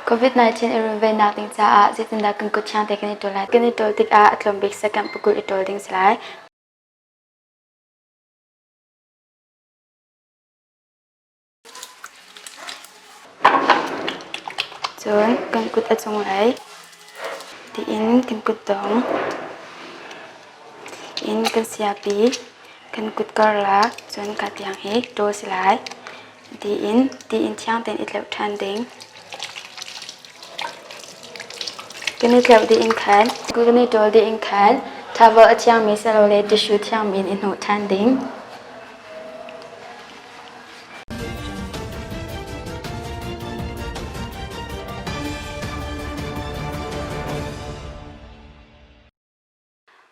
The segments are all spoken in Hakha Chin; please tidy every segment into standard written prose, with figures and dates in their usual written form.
COVID-19 i runvennak ding caah zeitindah kan kut thiang te kan i ṭawl lai? Kan i ṭawl tikah a tlawm bik second pakul i ṭawl ding si lai. Cun kan kut a cunglei tiin kan kutdong in kan siapi kan kut karlak cun ka tiang hi ṭawl si lai. Tiin thiang tein i tleuh ṭhan ding. Kan i tleuh dih in khan kan i ṭawl dih in khan towel a thiangmi silole tissue thiangmi in i hnawh ṭhan ding.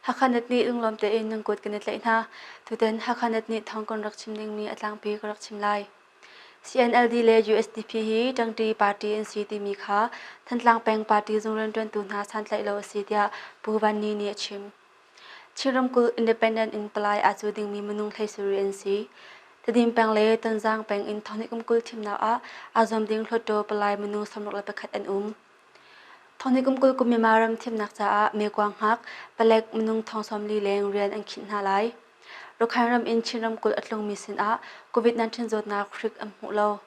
Hakha Net nih lunglawm tein nan kut kan i tlaih hna. Tutan Hakha Net nih thawng kan rak chim dingmi a tlangpi ka rak chim lai. CNLD le USDP hi ṭangṭi party an si timi kha Thantlang peng party zung rianṭuantu hna santlaih lo a si tiah Pu Van Ni nih a chim. Chin ramkulh independent in palai aa cu dingmi minung 17 an si. Tedim peng le Tonzang peng in thonghnih kum 20 thimnak ah aa zuam ding Hluttaw palai minung 61 an um. Thonghnih kum 20 kum Myanmar ram thimnak caah mekuang hngak palek minung thong 40 leng rian an khinh hna lai. Rakhine ram in Chin ramkulh a tlungmi sinah COVID-19 zawtnak hrik an hmuh lo.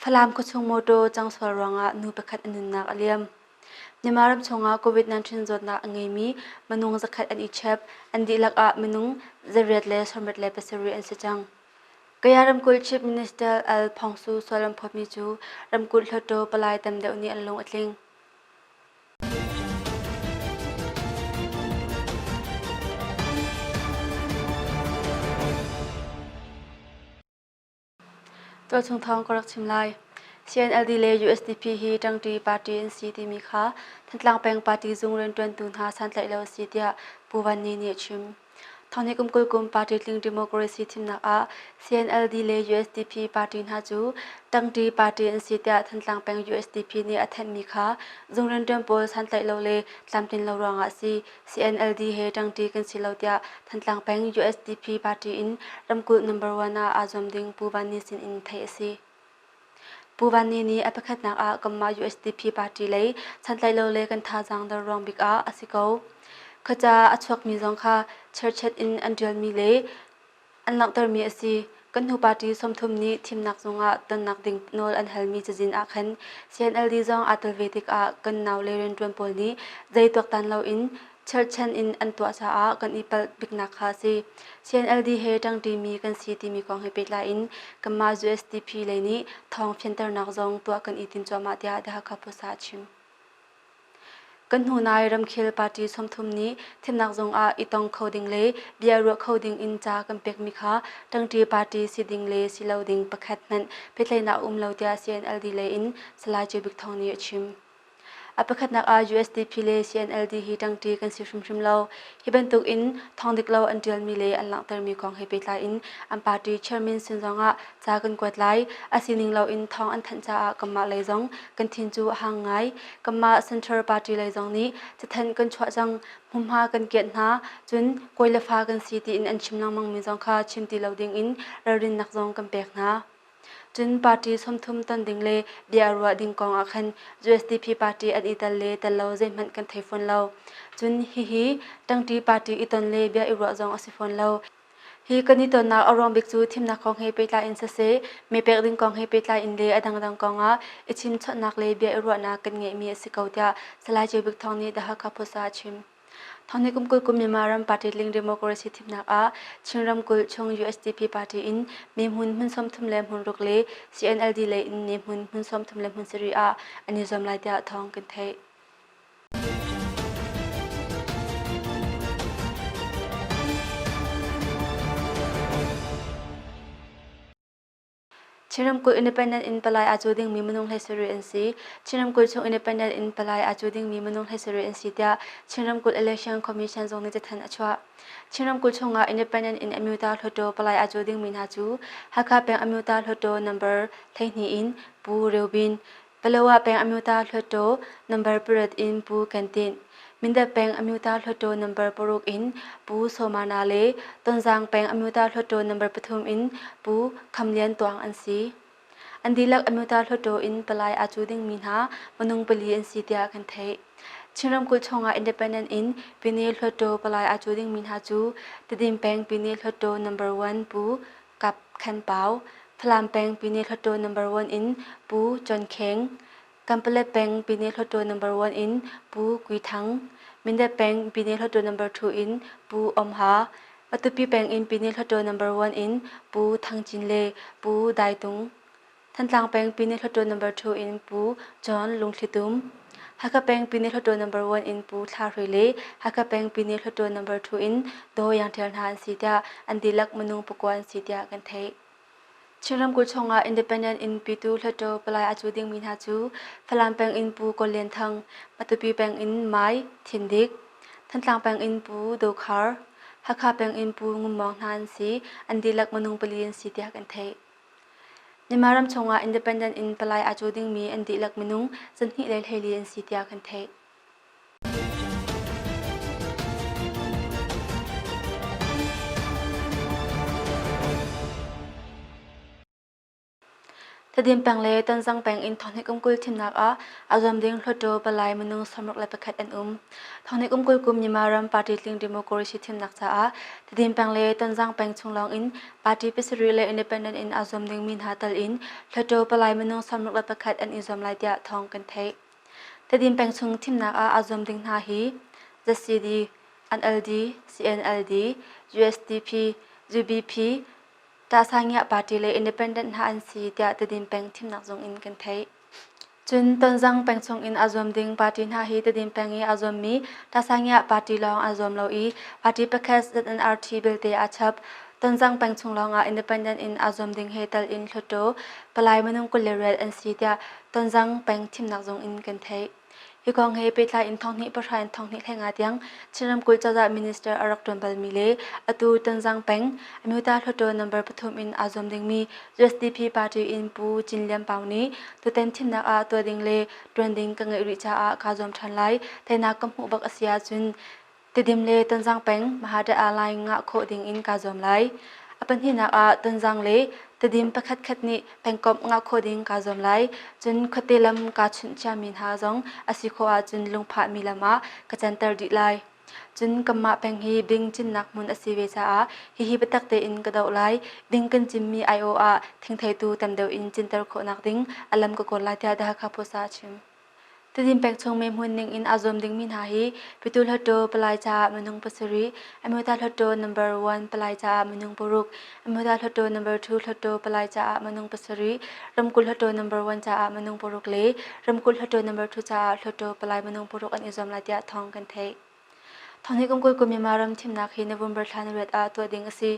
Falam khuachung mawtaw cangsual ruangah nu pakhat a nunnak a liam. Myanmar ram chungah COVID-19 zawtnak a ngeimi minung zakhat an i chep. An dihlak ah minung 867 an si cang. Kaya ramkulh Chief Minister Al Phongsu sual an phawtmi cu ramkulh hluttaw palai tam deuh nih an lung a tling. Tualchung thawng ka rak chim lai. CNLD le USDP hi ṭangṭi party an si timi kha Thantlang peng party zung rianṭuantu hna santlaih lo a si tiah Pu Van Ni nih a chim. Thonghnih kum 20 kum party tling democracy thimnak ah CNLD le USDP party hna cu ṭangṭi party an si tiah Thantlang peng USDP nih a thenhmi kha zung rianṭuan pawl santlaih lo le tlamtlin lo ruangah a si. CNLD he ṭangṭi kan si lo tiah Thantlang peng USDP party in ramkulh number one ah aa zuam ding Pu Van Ni sin in theih a si. Pu Van Ni nih a pakhatnak ah kanmah USDP party lei santlaih lo le kan thazaang dor ruang bik ah a si ko. Khuaca a chuakmi zong kha cherchat in an ṭialmi le An langhtermi a si. Kan hnu party 30 nih thimnak zungah tonnak ding nawl an halmi cazin ah khan CNLD zong aa tel ve tikah kan naule rianṭuan pawl nih zei tuaktan loin cherhchan in an tuah caah kan i palh biknak kha a si. CNLD he ṭangṭimi kan si timi kong he pehtlai in kanmah USDP lei nih thawng fianternak zong tuah kan i tim cuahmah tiah The Hakha Post ah a chim. Kan hnu nai ramkhel party 30 nih thimnak zung ah i tong kho ding le bia ruah kho ding in ca kan pekmi kha ṭangṭi party si ding le si lo ding pakhat hmanh pehtlaihnak a um lo tiah CNLD lei in Salai Ceu Bik Thawng nih a chim. A pakhatnak ah USDP le CNLD hi ṭangṭi kan si hrimhrim lo. Hi bantuk in thawng dik lo an ṭialmi le an langhtermi kong he pehtlai in an party chairman sin zong ah ca kan kuat lai. A sining loin thawng an thanh caah kanmah lei zong kan thin cu a hang ngai. Kanmah Central Party lei zong nih cathanh kan chuah cang, hmunhma kan kianh hna, cun kawi le fa kan si tiin an chim lengmangmi zong kha chim ti lo dingin ralrinnak zong kan pek hna. Cun party 30 ton ding le bia ruah ding kong ah khan USDP party an i tel le tel lo zeihmanh kan thei fawn lo. Cun hihi ṭangṭi party i ton le bia i ruah zong a si fawn lo. Hi kan i tonnak a ruang bik cu thimnak kong he pehtlai in siseh, meepek ding kong he pehtlai in le a dangdang kong ah i chimchawnhnak le bia i ruahnak kan ngeihmi a si ko tiah Salai Ceu Bik Thawng nih The Hakha Post ah a chim. Thawng nih kum 20 kum Myanmar ram party tling democracy thimnak ah Chin ramkulh chung USDP party in mi hmun hmun 30 le hmun ruk le CNLD lei in mi hmun hmun 30 le hmun sarih ah an i zuam lai tiah thawng kan theih. Chin ramkulh independent in palai aa cu dingmi minung 17 an si. Chin ramkulh chung independent in palai aa cu dingmi minung 17 an si tiah Chin ramkulh Election Commission zung nih cathanh a chuah. Chin ramkulh chungah independent in Amyota Hluttaw palai aa cu dingmi hna cu Hakha peng Amyota Hluttaw number 12 in Pu Reu Bin, Palawa peng Amyota Hluttaw number pariat in Pu Ken Tinh, Mindat peng Amyota Hluttaw number paruk in Pu Somana le Tonzang peng Amyota Hluttaw number pathum in Pu Kham Lian Tuang an si. An dihlak Amyota Hluttaw in palai aa cu dingmi hna minung pali an si tiah kan theih. Chin ramkulh chungah independent in Pyine Hluttaw palai aa cu dingmi hna cu Tedim peng Pyine Hluttaw number 1 Pu Kap Khan Pau, Falam peng Pyine Hluttaw number 1 in Pu Con Kheng, Kanpalet peng Pyine Hluttaw number 1 in Pu Kui Thang, Mindat peng Pyine Hluttaw number 2 in Pu Om Ha, Matupi peng in Pyine Hluttaw number 1 in Pu Thang Cin le Pu Dai Tung. Thantlang peng Pyine Hluttaw number 2 in Pu John Lungthli Tum, Hakha peng Pyine Hluttaw number 1 in Pu Thla Hre le Hakha peng Pyine Hluttaw number 2 in Daw Yang Ṭial hna an si tiah an dihlak minung pakua an si tiah kan theih. Chin ramkulh chungah independent in Pytu Hluttaw palai a cu dingmi hna cu Falam peng in Pu Kawl Lian Thang, Matupi peng in Mai Thin Dik, Thantlang peng in Pu Do Khar, Hakha peng in Pu Ngum Mawng hna an si. An dihlak minung pali an si tiah kan theih. Myanmar ram chungah independent in palai aa cu dingmi an dihlak minung 214 an si tiah kan theih. Tedim peng le Tonzang peng in thonghnih kum 20 thimnak ah a zuam ding Hluttaw palai minung 61 an um. Thonghnih kum 20 kum Myanmar ram party tling democracy thimnak caah Tedim peng le Tonzang peng chung lawng in party pasarih le independent in aa zuam dingmi hna tal in Hluttaw palai minung 61 an i zuam lai tiah thawng kan theih. Tedim peng chung thimnak ah aa zuam ding hna hi ZCD, NLD, CNLD, USDP, UBP, Tahsangiah party le independent hna an si tiah Tedim peng thimnak zung in kan theih. Cun Tonzang peng chung in aa zuam ding party hna hi Tedim peng i aa zuammi Tahsangiah party lawng aa zuam lo i party pakhat ZNRT belte aa chap. Tonzang peng chung lawng ah independent in aa zuam ding he tal in Hluttaw palai minung 28 an si tiah Tonzang peng thimnak zung in kan theih. Hi kong he pehtlai in thonghnih pahra in thonghnih hleinga tiang Chin ramkulh cozah minister a rak ṭuan balmi le atu Tonzang peng Amyota Hluttaw number pathum in aa zuam dingmi USDP party in Pu Cin Lian Pau nih tutan thimnak ah tuah ding le ṭuan ding ka ngeih rih caah kaa zuam ṭhan lai. Teinak ka hmuh bak a si ahcun Tidim le Tonzang peng Mahada'a line ngah khawh ding in kaa zuam lai. A pahnihnak ah Tonzang le Tidim pakhatkhat nih pengkomh ngah khawh ding kaa zuam lai. Cun khuate lam kaa chunh ciami hna zong a si khawh ahcun lungphahmi lam ah ka canter dih lai. Cun kanmah peng hi bing cinnak hmun a si ve caah hihi biatak tein ka doh lai. Bing kan cinmi aiawh ah thingtheitu tam deuh in cinter khawhnak ding a lam ka kawl lai tiah The Hakha Post ah a chim. Tedim peng chung mehmun ning in aa zuam dingmi hna hi Pytu Hluttaw palai caah minung pasarih, Amyota Hluttaw number 1 palai caah minung paruk, Amyota Hluttaw number 2 Hluttaw palai caah minung pasarih, Ramkulh Hluttaw number 1 caah minung paruk le Ramkulh Hluttaw number 2 caah Hluttaw palai minung paruk an i zuam lai tiah thawng kan theih. Thawngnih kum 20 kum Myanmar ram thimnak hi November thla ni riat ah tuah ding a si.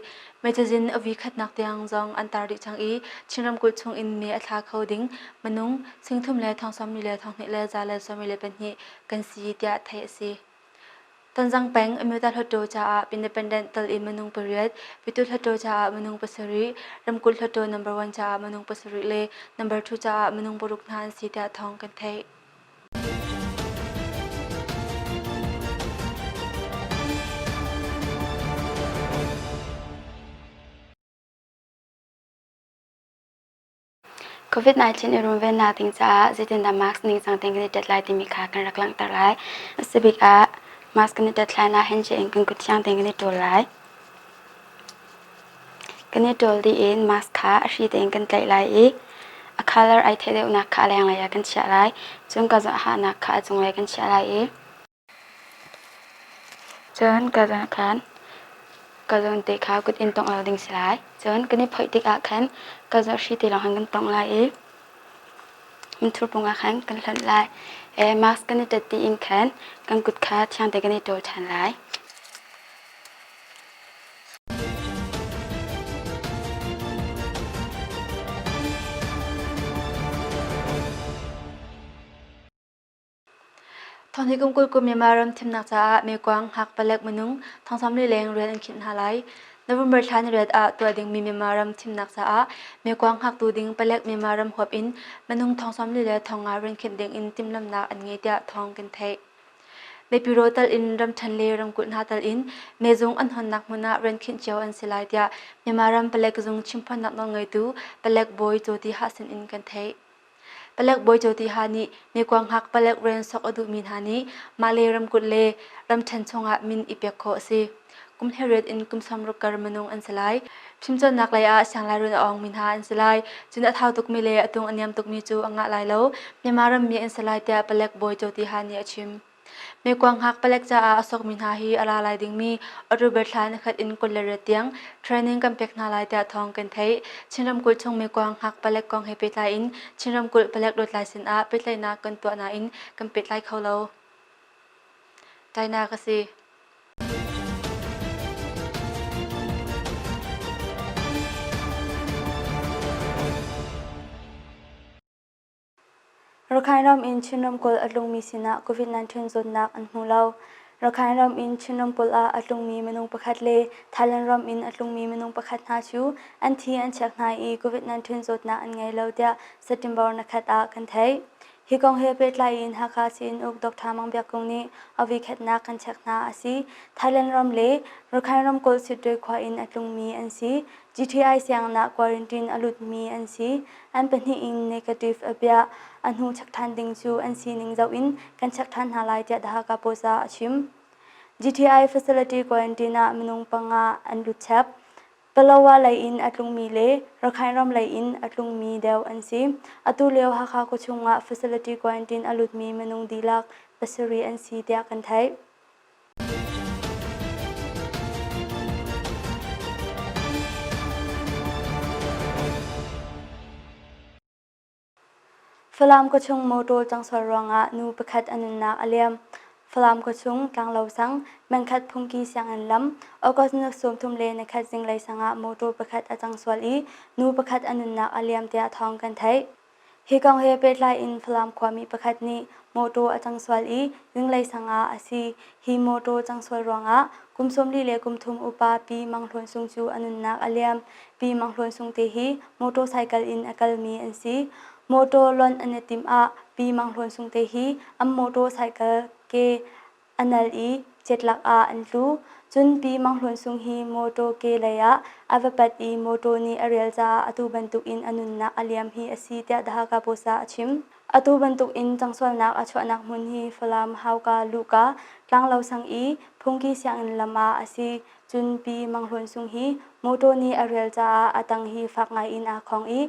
May cazin a vi khatnak tiang zong an tar dih cang i Chin ramkulh chung in me a thla kho ding minung singthum le thong sawmli le thong hnih le za le sawmri le pahnih kan si tiah theih a si. Tonzang peng Amyota Hluttaw caah independent tal in minung pariat, Pyithu Hluttaw caah minung pasarih, ramkulh Hluttaw number one caah minung pasarih le number two caah minung paruk hna an si tiah thawng kan theih. COVID-19 i runvennak ding caah zeitindah mask ningcang tein kan i tet lai timi kha kan rak langhter lai. A si bik ah mask kan i tet hlan ah handshake in kan kut thiang tein kan i ṭawl lai. Kan i ṭawl dih in mask kha a hri tein kan tlaih lai i a colour ai theih deuhnak kha a lenglei ah kan chiah lai. Cun ka hahnak kha a cunglei kan chiah lai i cun ka zawn khan ka zawn te kha kut in tongh lo ding si lai. Cun kan i phoih tikah khan ka zawn hri te lawng khan kan tongh lai i minthur pung ah khan kan hlonh lai. Mask kan i ṭet dih in khan kan kut kha thiang tein kan i ṭawl ṭhan lai. Thonghnih kum 20 kum Myanmar ram thimnak caah mekuang hngak palek minung 30 leng rian an khinh hna lai. November thla ni riat ah tuah dingmi Myanmar ram thimnak caah mekuang hngaktu ding palek Myanmar ram huap in minung 30 le 50 rian khinh ding in timhlamhnak an ngei tiah thawng kan theih. Naypyidaw tal in ramṭhen le ramkulh hna tal in mezung an honnak hmun ah rian khinh cio an si lai tiah Myanmar ram palek zung chimphuannak nawlngeitu palek bawi Caw Ti Ha sin in kan theih. Palek bawi Caw Ti Ha nih mekuang hngak palek rian sok a duhmi hna nih mah le ramkulh le ramṭhen chungah min i pek khawh a si. Kum 18 in kum 60 kar minung an si lai. Fimcawnnak lei ah sianglai a awngmi hna an si lai. Cun a thau tukmi le a tung a niam tukmi cu a ngah lai lo. Myanmar rammi an si lai tiah palek bawi Caw Ti Ha nih a chim. Mekuang hngak palek caah a sokmi hna hi a ra lai dingmi October thla nikhat in 28 tiang training kan pek hna lai tiah thawng kan theih. Chin ramkulh chung mekuang hngak palek kong he pehtlai in Chin ramkulh palek lutlai sin ah pehtlaihnak kan tuah nain kan pehtlai kho lo. Tainak a si. Rakhine ram in Chin ramkulh a tlungmi sinah COVID-19 zawtnak an hmu lo. Rakhine ram in Chin ramkulh ah a tlungmi minung pakhat le Thailand ram in a tlungmi minung pakhat hna cu an thi an check hna i COVID-19 zawtnak an ngei lo tiah September nikhat ah kan theih. Hi kong he pehtlai in Hakha Sii-inn-uk Dr. Mang Biak Kung nih a voikhatnak kan check hna a si. Thailand ram le Rakhine ramkulh Sittwe khua in a tlungmi an si. GTI sianginn ah quarantine a lutmi an si. An pahnih in negative a piah. A hnu check ṭhan ding cu an sining zoh in kan check ṭhan hna lai tiah The Hakha Post ah a chim. GTI facility quarantine ah minung panga an lut chap. Palawa lei in a tlungmi le Rakhine ram lei in a tlungmi deuh an si. Atu lio Hakha khuachung ah facility quarantine a lutmi minung dihlak pasarih an si tiah kan theih. Falam khuachung motor cangsual ruangah nu pakhat a nunnak a liam. Falam khuachung Tlanglo sang, Mengkhat Phungki sianginn lam, August ni 31 zinglei sangah motor pakhat a cangsual i nu pakhat a nunnak a liam tiah thawng kan theih. Hi kong he pehtlai in Falam khuami pakhat nih mawṭaw a cang sual i zinglei sang ah a si. Hi mawṭaw cang sual ruangah kum 40 le kum thum upa Pi Mang Hlawn Sung cu a nunnak a liam. Pi Mang Hlawn Sung te hi motorcycle in a kalmi an si. Mawṭaw lonh an i timh ah Pi Mang Hlawn Sung te hi an motorcycle ke a nal i cetlak ah an tlu. Cun Pi Mang Hlawn Sung hi mawṭaw ke lei ah a va pat i mawṭaw nih a rial caah atu bantukin a nunnak a liam hi a si tiah The Hakha Post ah a chim. Atu bantukin cangsualnak a chuahnak hmun hi Falam Hauka Luhka Tlanglo sang i Phungki sianginn lam ah a si. Cun Pi Mang Hlawn Sung hi mawṭaw nih a rial caah a tang hi fak ngai in aa khong i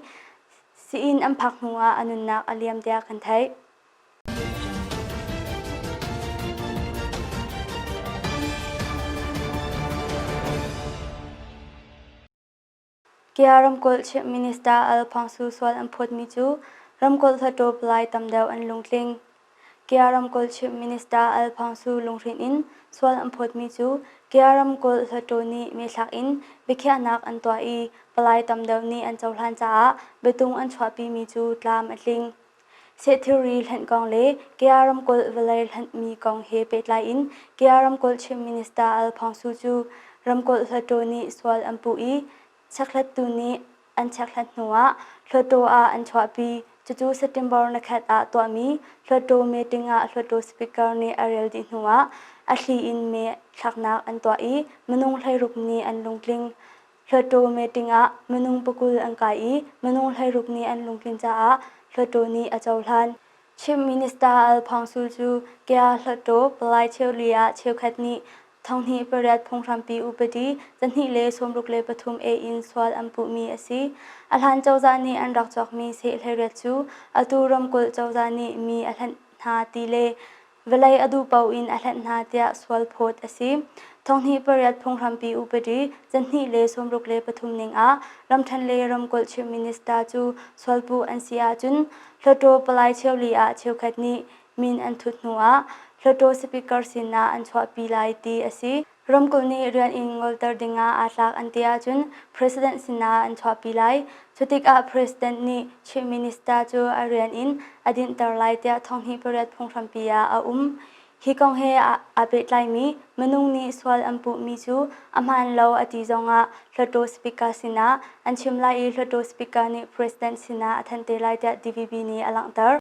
sii-inn an phak hnu ah a nunnak a liam tiah kan theih. Kia ramkulh Chief Minister Alphongso sual an phawtmi cu ramkulh hluttaw palai tam deuh an lungtling. Kia ramkulh Chief Minister Alphongso lunghrinh in sual an phawtmi cu Kia ramkulh hluttaw nih methlak in biakhiahnak an tuah i palai tam deuh nih an cohlan caah biatung an chuahpimi cu tlam a tling. Sehthilri hlenh kong le Kaya ramkulh vawlei hlenhmi kong he pehtlai in Kaya ramkulh Chief Minister Alphongso cu ramkulh hluttaw nih sual an puh i chekhlattu nih an chekhlat hnuah hluttaw ah an chuahpi. Cucu September nikhat ah tuahmi hluttaw meeting ah hluttaw speaker nih a rel dih hnuah a thli in mee thlaknak an tuah i minung 16 nih an lungtling. Hluttaw meeting ah minung pakul an kai i minung 16 nih an lungtlin caah Hluttaw nih a cohlan. Chief Minister Alphongso cu Kya Hluttaw Palai cheuli ah cheukhat nih thonghnih pariat phunghrampi upadi zahnih le 63 A in sual an puhmi a si. A hlan cozah nih an rak cawkmi seh 18 cu atu ramkulh cozah nih mi a hlanh hna ti le Vawlei a duh paoh in a hlenh hna tiah sualphawt a si. Thonghnih pariat phunghrampi upadi zahnih le 63 ning ah ramṭhen le ramkulh chief minister cu sualpuh an si ahcun Hluttaw palai cheuli ah cheukhat nih min an thut hnu ah Hluttaw speaker sinah an chuahpi lai ti a si. Ramkulh nih rian in ngolter dingah aa tlak an ti ahcun President sinah an chuahpi lai. Cutikah President nih Chief Minister cu a rian in a dinhter lai tiah thonghnih pariat phunghrampi ah a um. Hi kong he aa pehtlaimi minung nih sual an puhmi cu a hmaan lo a ti zongah Hluttaw Speaker sinah an chim lai i Hluttaw Speaker nih President sinah a thanh te lai tiah DVB nih a langhter.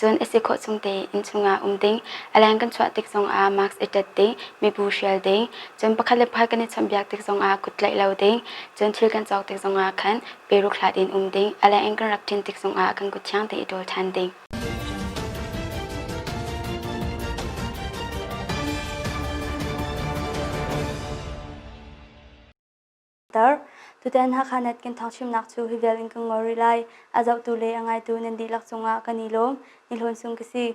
Cun a si khawh chung tein inn chungah um ding, a leng kan chuah tik zongah mask i ṭet ding, mibu hrial ding, cun pakhat le pakhat kan i chawnhbiak tik zongah kut tlaih lo ding, cun thil kan cawk tik zongah khan peruk hlat in um ding, a leng in kan rak ṭin tik zongah kan kut thiang tein i ṭawl ṭhan ding. Tutan Hakha Net kan thawngchimnak cu hi vial in kan ngol rih lai. A zohtu le a ngaitu nan dihlak cungah kan i lawm. Ni Hlawn Sung ka si.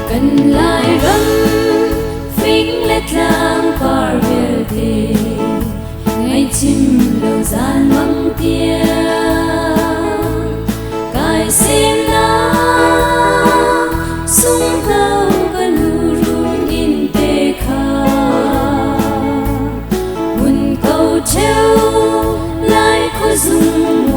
Kan Lairam fing le tlang par vialte ngaihchim lo zan mang tiang kai semnak sunghno ka nu run in te kha hun ko cheu lai khuazung.